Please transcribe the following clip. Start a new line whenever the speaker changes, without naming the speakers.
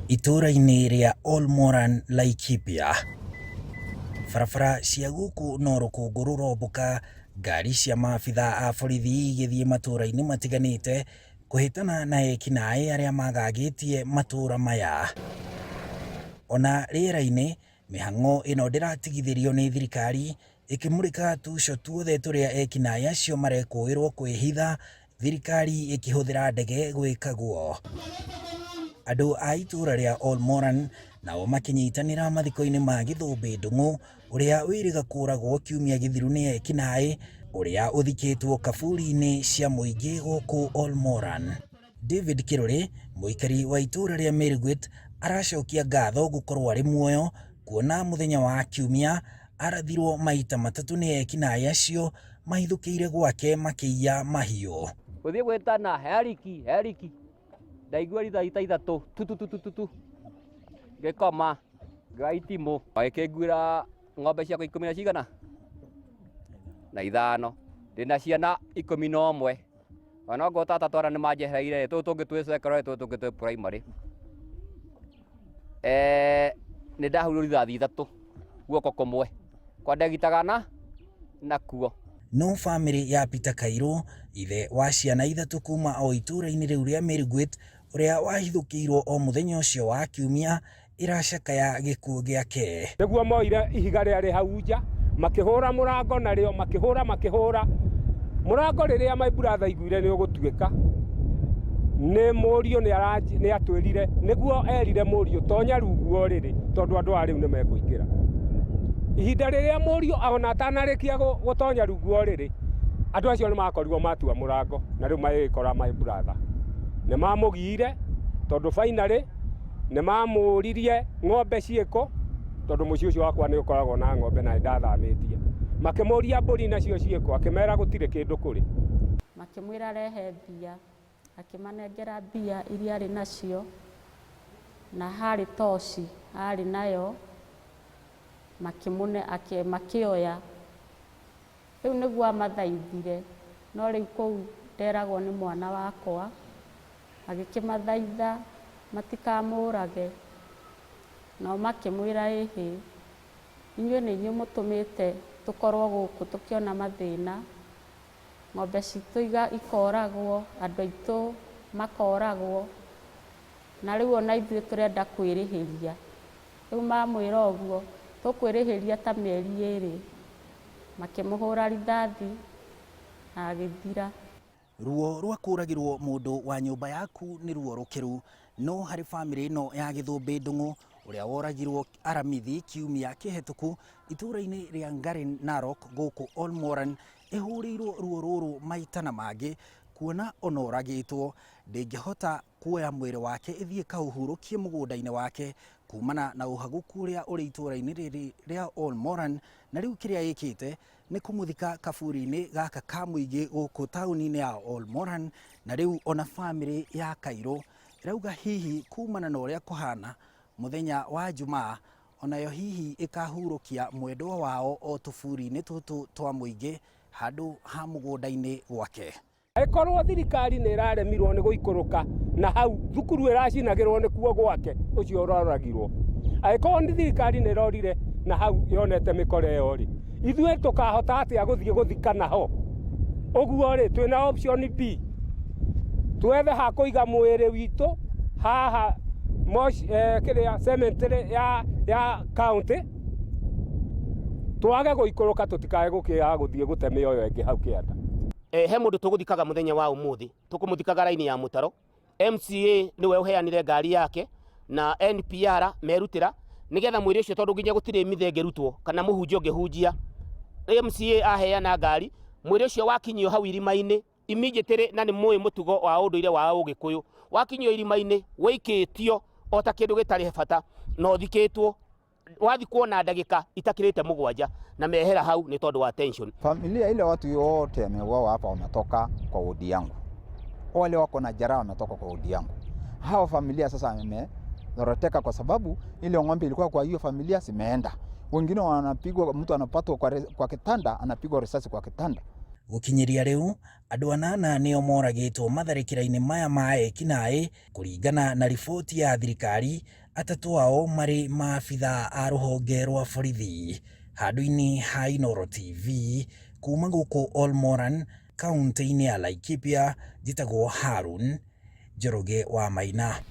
Itũũra-inĩ rĩa Olmoran, Laikipia. Barabara cia gũkũ no rũkũngũ rũrombũka, ngari cia maabitha a borithi igĩthiĩ matũũra-inĩ matiganĩte kũhĩtana na ekinaĩ arĩa magagĩtie matũũra maya. Ona rĩera-inĩ, mĩhang'o ĩno ndĩratigithĩrio nĩ thirikari ĩkĩmũrĩka tuco tuothe tũrĩa ekinaĩ acio marekũĩrwo kwĩhitha, thirikari ĩkĩhũthĩra ndege gwĩka guo. Andũ a itũũra rĩa Olmoran nao makĩnyitanĩra mathiko-inĩ ma Gĩthũmbĩ Ndung'u ũrĩa wĩrĩga kũragwo kiumia gĩthiru nĩ ekinaĩ, ũrĩa ũthikĩtwo kaburi-inĩ cia mũingĩ gũkũ Olmoran. David Kĩrũrĩ, mũikari wa itũũra rĩa Meriguit, aracokia ngatho gũkorwo arĩ muoyo kuona mũthenya wa Kiumia arathirwo maita matatũ nĩ ekinaĩ acio mahithũkĩire gwake makĩiya mahiũ.
Gũthiĩ gwĩtana Heriki, Heriki, ndaigua rithathi ta ithatũ tututututu, ngĩkoma ngĩoya itimũ magĩkĩnguĩra ng'ombe ciakwa ikũmi na cigana na ithano, ndĩna ciana 11. Ona okorwo tata twana nĩ manjehereire tũtũ tũngĩ twĩ secondary tũtũ tũngĩ twĩ primary. Nĩ ndahũrirwo rithathi ithatũ guoko kũmwe kwa ndegitaga na nakuo.
No famĩlĩ ya Peter Kairũ, ithe wa ciana ithatũ kuma o itũũra-inĩ rĩu rĩa Meriguit, ũrĩa wahithũkĩirwo o mũthenya ũcio wa Kiumia, ĩracakaya gĩkuũ gĩake.
Nĩguo moire ihiga rĩarĩ hau nja, makĩhũra mũrango narĩo, makĩhũra makĩhũra mũrango. Rĩrĩa my brother aiguire nĩ ũgũtuĩka, nĩ mũriũ nĩ atwĩrire, nĩguo erire mũriũ tonya rungu wa ũrĩrĩ tondũ andũ aya rĩu nĩ mekũingĩra. Ihinda rĩrĩa mũriũ ona atanarĩkia gũtonya rungu wa ũrĩrĩ, andũ acio nĩ makorirwo matua mũrango na rĩu magĩkora my brother. Nĩ mamũgiire tondũ finally Nĩ mamũririe ng'ombe ciĩkũ, tondũ mũciĩ ũcio wakwa nĩ ũkoragwo na ng'ombe na nĩ ndathamĩtie. Makĩmũria mbũri nacio ciĩkũ, akĩmera gũtirĩ kĩndũ kũrĩ.
Makĩmwĩra arehe mbia, akĩmanengera mbia iria arĩ nacio, na harĩ toci arĩ nayo, makĩmũne makĩoya. Rĩu nĩguo amathaithire, no rĩu kũu nderagwo nĩ mwana wakwa, Agĩkĩmathaitha matikamũũrage. Nao makĩmwĩra, Ĩhĩ, inyuĩ nĩ inyuĩ mũtũmĩte tũkorũo gũkũ tũkĩona mathĩna, ng'ombe citũ ikooragwo, andũ aitũ makooragwo, na rĩu o na ithuĩ tũrenda kwĩrĩhĩria. Rĩu maamwĩra ũguo, Tũkwĩrĩhĩria ta mĩeri ĩĩrĩ. Makĩmũhũũra rithathi, na agĩthira.
Ruo rwa kũragĩrwo mũndũ wa nyũmba yaku nĩ ruo rũkĩru, no harĩ famĩlĩ ĩno ya Gĩthũmbĩ Ndung'u ũrĩa woragirwo Aramithi kiumia kĩhetũku itũũra-inĩ rĩa Ngaren Narok gũkũ Olmoran ĩhũrĩirwo ruo rũrũ maita na mangĩ kuona ona oragĩtwo ndĩngĩhota kuoya mwĩrĩ wake ĩthiĩ ĩkaũhurũkie mũgũnda-inĩ wake kumana na ũhagũku ũrĩa ũrĩ itũũra-inĩ rĩrĩ rĩa Olmoran na rĩu kĩrĩa ĩkĩte nĩ kũmũthika kaburi-inĩ gaka ka mũingĩ gũkũ taũni-inĩ ya Olmoran, na rĩu ona famĩlĩ ya Kairũ ĩrauga hihi kumana na ũrĩa kũhana mũthenya wa Jumaa onayo hihi ĩkahurũkia mwendwa wao o tũburi-inĩ tũtũ twa mũingĩ handũ ha mũgũnda-inĩ gwake.
Angĩkorwo thirikari nĩ ĩraremirwo nĩ gũikũrũka na hau thukuru ĩracinagĩrwo nĩ kuo gwake ũcio ũroragirwo, angĩkorwo nĩ thirikari nĩ ĩrorire na hau yonete mĩkora ĩyo rĩ, ithuĩ tũkahota atĩa gũthiĩ gũthikana ho? Ũguo rĩ, twĩna option B, twethe ha kũiga mwĩrĩ witũ haha kĩrĩa cemetery ya county, twage gũikũrũka tũtikae gũkĩaga gũthiĩ gũte mĩoyo ĩngĩ hau kĩanda.
He mũndũ tũgũthikaga mũthenya wa ũmũthĩ, tũkũmũthikaga raini ya mũtaro. MCA nĩwe ũheanire ngari yake na NPR merutĩra nĩgetha mwĩrĩ ũcio tondũ nginya gũtirĩ mitha ĩngĩrutwo kana mũhunjia ũngĩhunjia. MCA aheana ngari, mwĩrĩ ũcio wakinyio hau irima-inĩ immediately, na nĩ mũĩ mũtugo wa ũndũire wa Ũgĩkũyũ, wakinyio irima-inĩ wĩikĩtio o ta kĩndũ gĩtarĩ bata na ũthikĩtwo wathikwo na ndagĩka itakĩrĩte mũgwanja na mehera hau nĩ tondũ wa tension.
Familia ile watu wote wameuawa hapa wametoka kwa wodi yangu, wale wako na jeraha wametoka kwa wodi yangu. Hao familia sasa wamezoroteka kwa sababu ile ng'ombe ilikuwa kwa hiyo familia zimeenda. Wengine wanapigwa, mtu anapatwa kwa kitanda, anapigwa risasi kwa kitanda.
Gũkinyĩria rĩu andũ anana nĩo moragĩtwo matharĩkĩra-inĩ maya ma ekinaĩ kũringana na riboti ya thirikari. Atatũ ao marĩ maabithaa a rũhonge rwa borithi. Handũ-inĩ ha Inooro TV, kuma gũkũ Olmoran, kaũntĩ-inĩ ya Laikipia, njĩtagwo Harun Njoroge wa Maina.